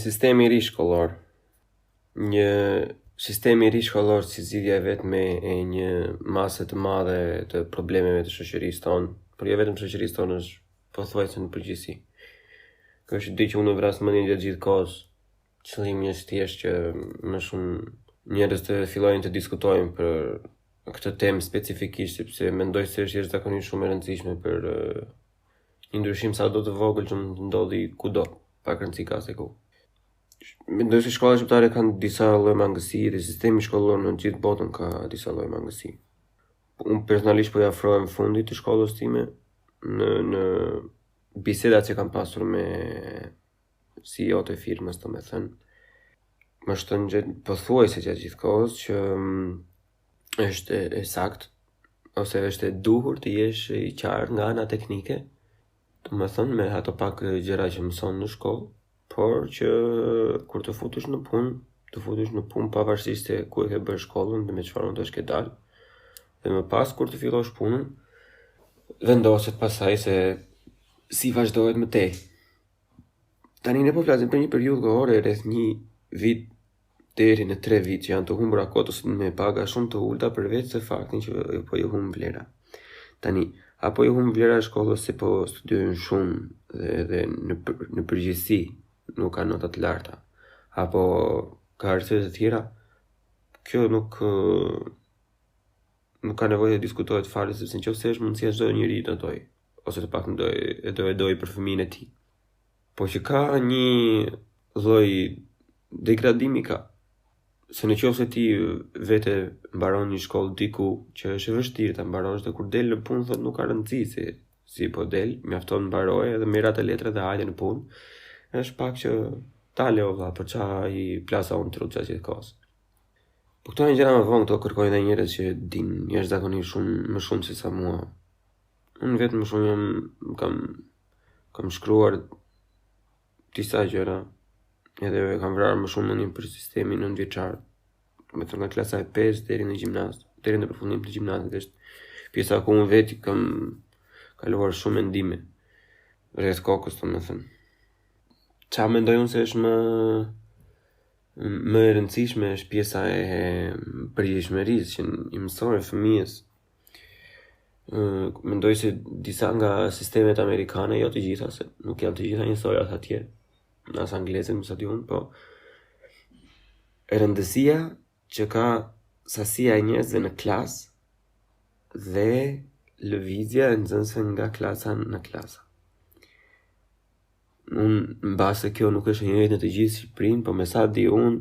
sistem i ri shkollor. Një sistem i ri shkollor si zgjidhja e vetme e një mase të madhe të problemeve të shoqërisë tonë, por jo vetëm shoqërisë tonë, është pothuajse në përgjithësi. Kjo është ide që unë e vras mendjen gjatë gjithë kohës. Qëllimi është thjesht që më shumë njerëz të fillojnë të diskutojnë për këtë temë specifikisht sepse mendoj se është jashtëzakonisht shumë e rëndësishme për një ndryshim sado të vogël që mund të ndodhi kudo, pak rëndësi ka se ku. Mendoj se shkolla shqiptare kanë disa lloj mangësi dhe sistemi shkollor në gjithë botën ka disa lloj mangësi. Unë personalisht po i afrohem fundit të shkollës time në në bisedat që kam pasur me CEO-t e firmës, domethënë, më është thënë gjatë pothuajse gjatë gjithë kohës që mm, është e, e saktë ose është e duhur të jesh i qartë nga ana teknike, domethënë me ato pak gjëra që mëson në shkollë, por që kur të futesh në punë, të futesh në punë pavarësisht se ku e ke bërë shkollën dhe me çfarë notash ke dalë. Dhe më pas kur të fillosh punën, vendoset pastaj se si vazhdohet më tej. Tani ne po flasim për një periudhë kohore rreth një vit deri në 3 vit që janë të humbura kot ose me paga shumë të ulëta përveç se faktin që po ju humb vlera. Tani, a po ju humb vlera e shkollës se po studiojnë shumë dhe dhe në në përgjithësi nuk ka nota të larta, apo ka arsye të tjera, kjo nuk nuk ka nevojë të diskutohet fare sepse nëse është mundësia çdo njeri do dojë ose të paktën do e do e dojë për fëmijën e tij. Po që ka një lloj degradimi ka. Se në qoftë se ti vete mbaron një shkollë diku që është e vështirë ta mbarosh dhe kur del në punë thotë nuk ka rëndësi se si po del, mjafton mbaroje edhe merr atë letrë dhe hajde në punë. Është pak që tale o vlla, për ça i plasa unë trutë gjatë gjithë kohës. Po këto janë gjëra më vonë, këto kërkojnë edhe njerëz që din jashtëzakonisht shumë më shumë se sa mua. Unë vetë më shumë jam kam kam shkruar disa gjëra edhe e kam vrarë më shumë mendjen për sistemin nëntëvjeçar. Domethënë nga klasa e 5 deri në gjimnaz, deri në përfundim të gjimnazit është pjesa ku unë vetë kam kaluar shumë mendime rreth kokës, domethënë. Ça mendoj unë se është më më e rëndësishme është pjesa e përgjegjshmërisë që i mësohet fëmijës. Mendoj se disa nga sistemet amerikane, jo të gjitha, se nuk janë të gjitha njësoj as atje, as angleze, me sa di unë, po rëndësia që ka sasia e njerëzve në klasë dhe lëvizja e nxënësve nga klasa në klasa. Unë mbase kjo nuk është e njëjtë në të gjithë Shqipërinë, po me sa di unë,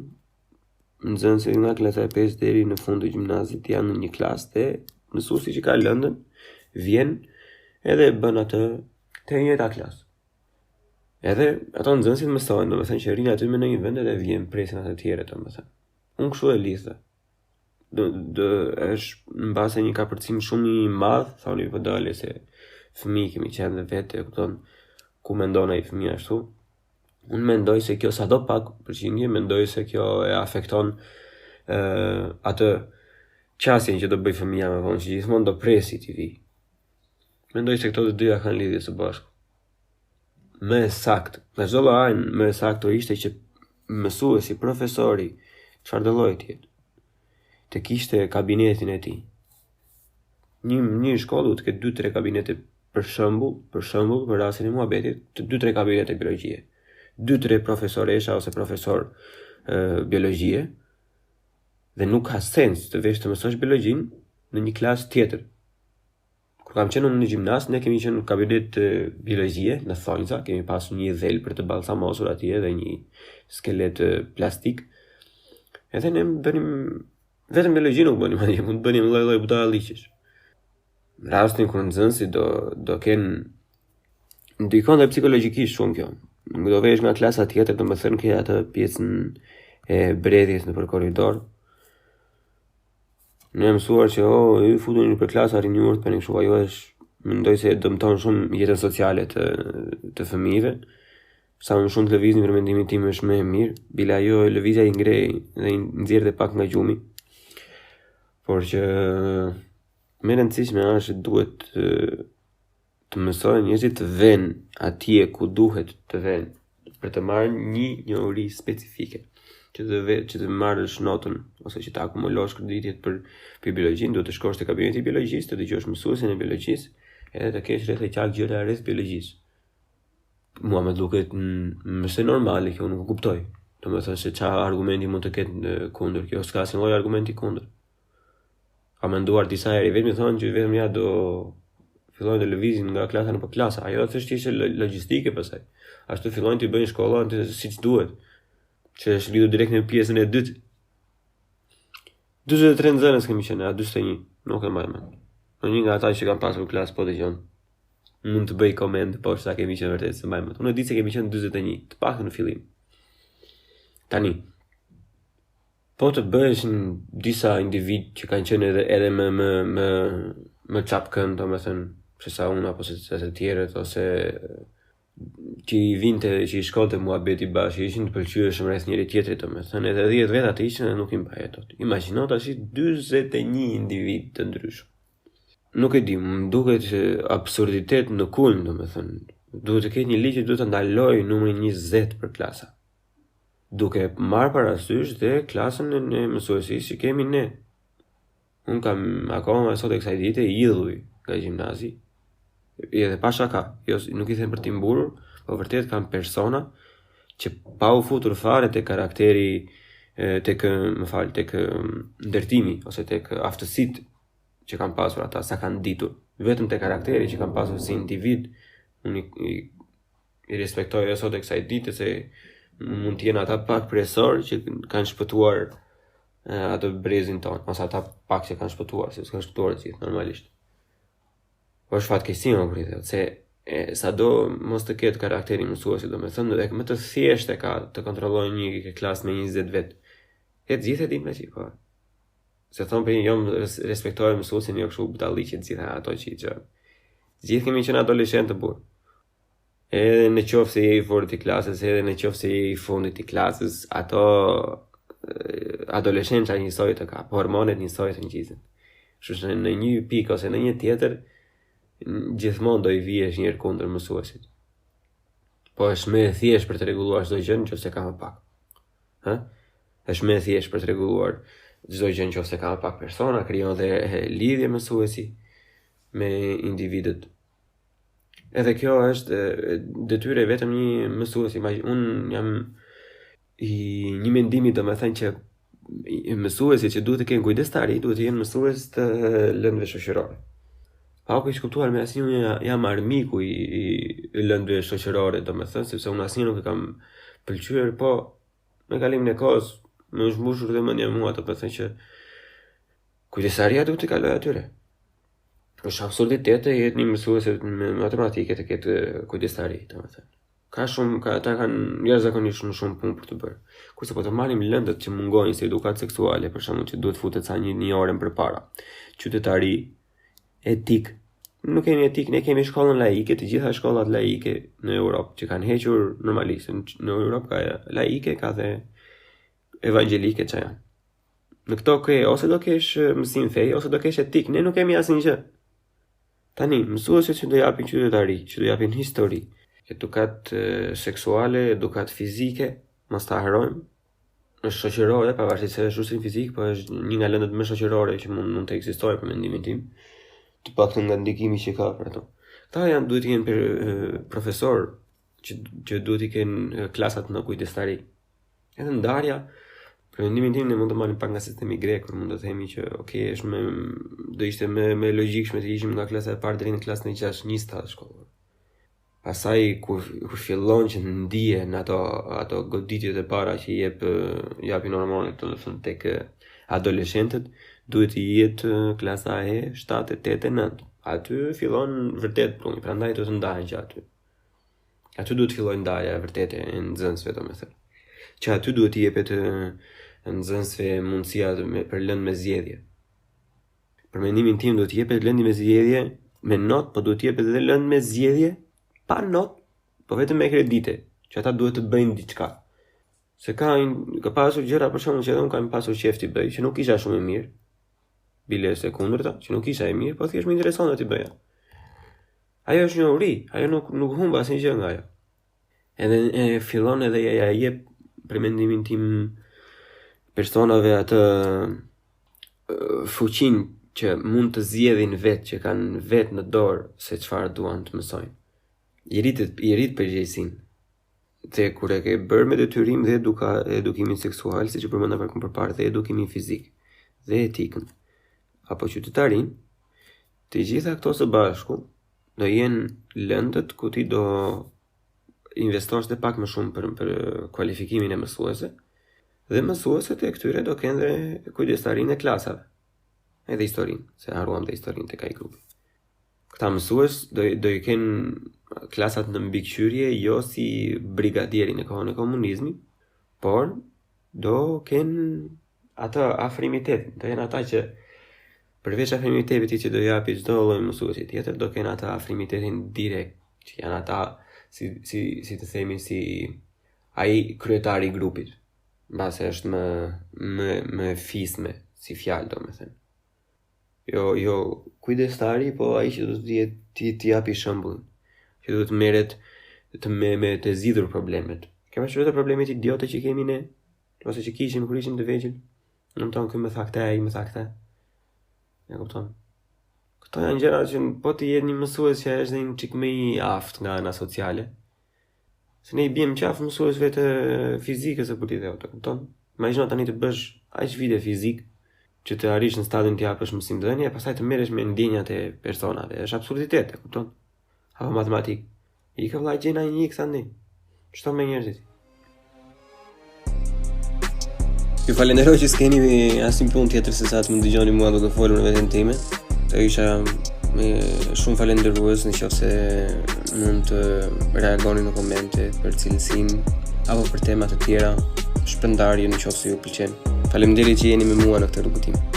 nxënësit nga klasa e 5 deri në fund të gjimnazit janë në një klasë dhe mësuesi që ka lëndën vjen edhe e bën atë te e njëjta klasë. Edhe ato nxënësit mësohen, domethënë që rrinë aty me në një vend edhe vjen presin atë të tjerë, domethënë. Unë kështu e lidh. Do do është mbase një kapërcim shumë i madh, thoni po dale se fëmijë kemi qenë dhe vetë, e kupton ku mendon ai fëmijë ashtu. Unë mendoj se kjo sado pak përqindje, mendoj se kjo e afekton ë atë qasjen që do bëj fëmija më vonë, që gjithmonë do presi t'i vi. Mendoj se këto të dyja kanë lidhje së bashku. Më e saktë, nga çdo lloj anë, më e saktë do ishte që mësuesi, profesori, çfarë do lloj të jetë, të kishte kabinetin e tij. Një një shkollë duhet të ketë 2-3 kabinete për shembull, për shembull, për rastin e muhabetit, të 2-3 kabinete biologjie, 2-3 profesoresha ose profesor e, biologjie dhe nuk ka sens të vesh të mësosh biologjinë në një klasë tjetër. Kur kam qenë unë në gjimnaz, ne kemi qenë në kabinet biologjie, në thonjza, kemi pasur një dhelpër të balsamosur atje dhe një skelet plastik. Edhe ne bënim vetëm biologji nuk bënim atje, mund të bënim lloj-lloj budalliqesh. Në rastin kur nxënësit do do kenë ndikon dhe psikologjikisht shumë kjo. Nuk do vesh nga klasa tjetër, domethënë ke atë pjesën e bredhjes nëpër korridor. Ne jemi mësuar që oh, ju futuni nëpër klasa rrini urtë për një kështu, ajo është mendoj se e dëmton shumë jetën sociale të të fëmijëve. Sa më shumë të lëvizni për mendimin tim është më e mirë. Bile ajo lëvizja i ngre dhe i nxjerr dhe pak nga gjumi. Por që më e rëndësishme është që duhet të, të mësojnë njerëzit të venë atje ku duhet të venë. Për të marrë një njohuri specifike, që të ve, që të marrësh notën ose që të akumulosh kreditet për për biologjinë, duhet të shkosh te kabineti i biologjisë, të dëgjosh mësuesin e biologjisë, edhe të kesh rreth e qark gjëra rreth biologjisë. Mua më duket më se normale kjo, nuk e kuptoj. Domethënë se ça argumenti mund të ketë kundër, kjo s'ka asnjë lloj argumenti kundër. Kam menduar disa herë, vetëm thonë që vetëm ja do fillojnë të lëvizin nga klasa nëpër klasa. Ajo thjesht ishte logjistike pastaj. Ashtu fillojnë të bëjnë shkolla siç duhet. Që është lidhur direkt me pjesën e dytë. 43 nxënës kemi qenë, a 41, nuk e mbaj mend. Po një nga ata që kanë pasur klasë po dëgjon. Mund të bëj koment po sa kemi qenë vërtet, s'e mbaj mend. Unë e di se kemi qenë 41, të paktën në fillim. Tani, Po të bëheshin disa individë që kanë qenë edhe edhe më më më më çapkën, domethënë, se sa unë apo se se të tjerët ose që i vinte që i shkonte muhabeti bashkë, ishin të pëlqyeshëm rreth njëri tjetrit, domethënë, edhe 10 veta të ishin edhe nuk i mbaje dot. Imagjino tash 41 individë të ndryshëm. Nuk e di, më duket absurditet në kulm, domethënë, duhet të ketë një ligj që duhet të ndalojë numrin 20 për klasa. Duke marrë parasysh dhe klasën e mësuesisë që kemi ne. Unë kam akoma sot e kësaj dite idhuj nga gjimnazi. Edhe pa shaka, jo nuk i them për t'i mburrur, po vërtet kam persona që pa u futur fare te karakteri tek më fal tek ndërtimi ose tek aftësitë që kanë pasur ata, sa kanë ditur, vetëm te karakteri që kanë pasur si individ, unë i, i i respektoj edhe sot e kësaj dite se mund të jenë ata pak profesorë që kanë shpëtuar atë brezin tonë, ose ata pak që kanë shpëtuar, se s'kanë shpëtuar të gjithë normalisht. Po është fatkeqësi më për të se e, sado mos të ketë karakteri mësuesi, domethënë, edhe më të thjeshtë e ka të kontrollojë një klasë me 20 vetë. E të gjithë e dimë që po. Se thonë për një jo respektoj mësuesin jo kështu budalliqe të gjitha ato që i gjë. Të gjithë kemi qenë adoleshentë burrë. Edhe në qoftë se je i fortë i klasës, edhe në qoftë se je i fundit i klasës, ato adoleshenca njësoj të kap, hormonet njësoj të ngjizin. Kështu që në një pikë ose në një tjetër, gjithmonë do i vihesh një herë kundër mësuesit. Po është më e thjeshtë për të rregulluar çdo gjë në qoftë se ka më pak. Hë? Është më e thjeshtë për të rregulluar çdo gjë në qoftë se ka më pak persona, krijon dhe lidhje mësuesi me individët. Edhe kjo është detyrë e vetëm një mësuesi, unë jam i një mendimi domethënë që mësuesit që duhet të kenë kujdestari, duhet të jenë mësues të lëndëve shoqërore. Pa u keqkuptuar me asnjë unë jam armiku i, i lëndëve shoqërore, domethënë, sepse unë asnjë nuk e kam pëlqyer, po me kalimin e kohës më është mbushur dhe mendja mua, domethënë që kujdestaria duhet t'i kalojë atyre. Është absurditet të jetë një mësues me matematike të ketë kujdestari, domethënë. Ka shumë, ka, ata kanë jashtëzakonisht shumë shumë punë për të bërë. Kurse po të marrim lëndët që mungojnë si edukatë seksuale, për shembull që duhet futet sa një një orë më përpara. Qytetari, etikë. Nuk kemi etikë, ne kemi shkollën laike, të gjitha shkollat laike në Europë që kanë hequr normalisht, në Europë ka laike, ka dhe evangjelike që janë. Në këto ke ose do kesh mësim feje ose do kesh etikë, ne nuk kemi asnjë gjë. Tani, mësuesit që do japin qytetari, që do japin histori, edukatë seksuale, edukatë fizike, mos ta harrojmë, është shoqërore, pavarësisht se është ushtrim fizik, po është një nga lëndët më shoqërore që mund mund të ekzistojë për mendimin tim, të paktën nga ndikimi që ka për ato. Këta janë duhet të jenë për, profesorë që që duhet të kenë klasat në kujdestari. Edhe ndarja, për mendimin tim ne mund të marrim pak nga sistemi grek, kur mund të themi që ok, është më do ishte më më logjikshme të ishim nga klasa e parë deri në klasën e 6 një stad shkollor. Pastaj kur kur fillon që ndihen ato ato goditjet e para që jep japin hormonet, domethënë tek adoleshentët, duhet të jetë klasa e 7, 8, 9. Aty fillon vërtet brumi, prandaj duhet të ndahen që aty. Aty duhet të fillojë ndarja e vërtetë e nxënësve, domethënë. Që aty duhet t'i jepet nxënësve mundësia me, për lëndë me zgjedhje. Për mendimin tim duhet të jepet lëndë me zgjedhje me notë, po duhet të jepet edhe lëndë me zgjedhje pa notë, po vetëm me kredite, që ata duhet të bëjnë diçka. Se ka ka pasur gjëra për shembull që edhe unë kam pasur qejf t'i bëj, që nuk isha shumë i mirë. Bile është e kundërta, që nuk isha i mirë, po thjesht më interesonte t'i bëja. Ajo është njohuri, ajo nuk nuk humb asnjë gjë nga ajo. Edhe e fillon edhe ja, ja jep për mendimin tim personave atë fuqinë që mund të zgjedhin vetë, që kanë vetë në dorë se çfarë duan të mësojnë. I rrit i rrit përgjegjësinë. Dhe kur e ke bërë me detyrim dhe eduka, edukimin seksual, siç e përmenda pak më përpara, dhe edukimin fizik, dhe etikën, apo qytetarinë, të gjitha këto së bashku do jenë lëndët ku ti do investosh dhe pak më shumë për për kualifikimin e mësuesve dhe mësuesit e këtyre do kenë dhe kujdestarinë e klasave. Edhe historinë, se harruam dhe historinë tek ai grupi. Këta mësues do do i kenë klasat në mbikëqyrje jo si brigadieri në kohën e komunizmit, por do kenë atë afrimitet, do jenë ata që përveç afrimitetit që do japi çdo lloj mësuesi tjetër, do kenë atë afrimitetin direkt, që janë ata si si si të themi si ai kryetari i grupit, mbase është më më më fisme si fjalë domethënë. Jo, jo, kujdestari, po ai që do të jetë ti të japi shembullin, që do të merret të me me të zgjidhur problemet. Ke parasysh ato problemet idiote që kemi ne, ose që kishim kur ishim të vegjël. Domethënë ky më tha këtë, ai më tha këtë. E kupton? Këto janë gjëra që po të jetë një mësues që është një çik më i aftë nga ana sociale, Se ne i biem qafë mësuesve të fizikës e për të kupton? Imagjino tani të bësh aq vite fizikë që të arrish në stadin të japësh mësimdhënie e pastaj të merresh me ndjenjat e personave. Është absurditet, e kupton? Apo matematikë. Ik vëlla gjej një x andej. Ç'do me njerëzit? Ju falenderoj që s'keni asnjë punë tjetër se sa të më dëgjoni mua duke folur në veten time. Do isha me shumë falenderues në qoftë se mund të reagoni në komente për cilësinë apo për tema të tjera, shpërndarje në qoftë se ju pëlqen. Faleminderit që jeni me mua në këtë rrugëtim.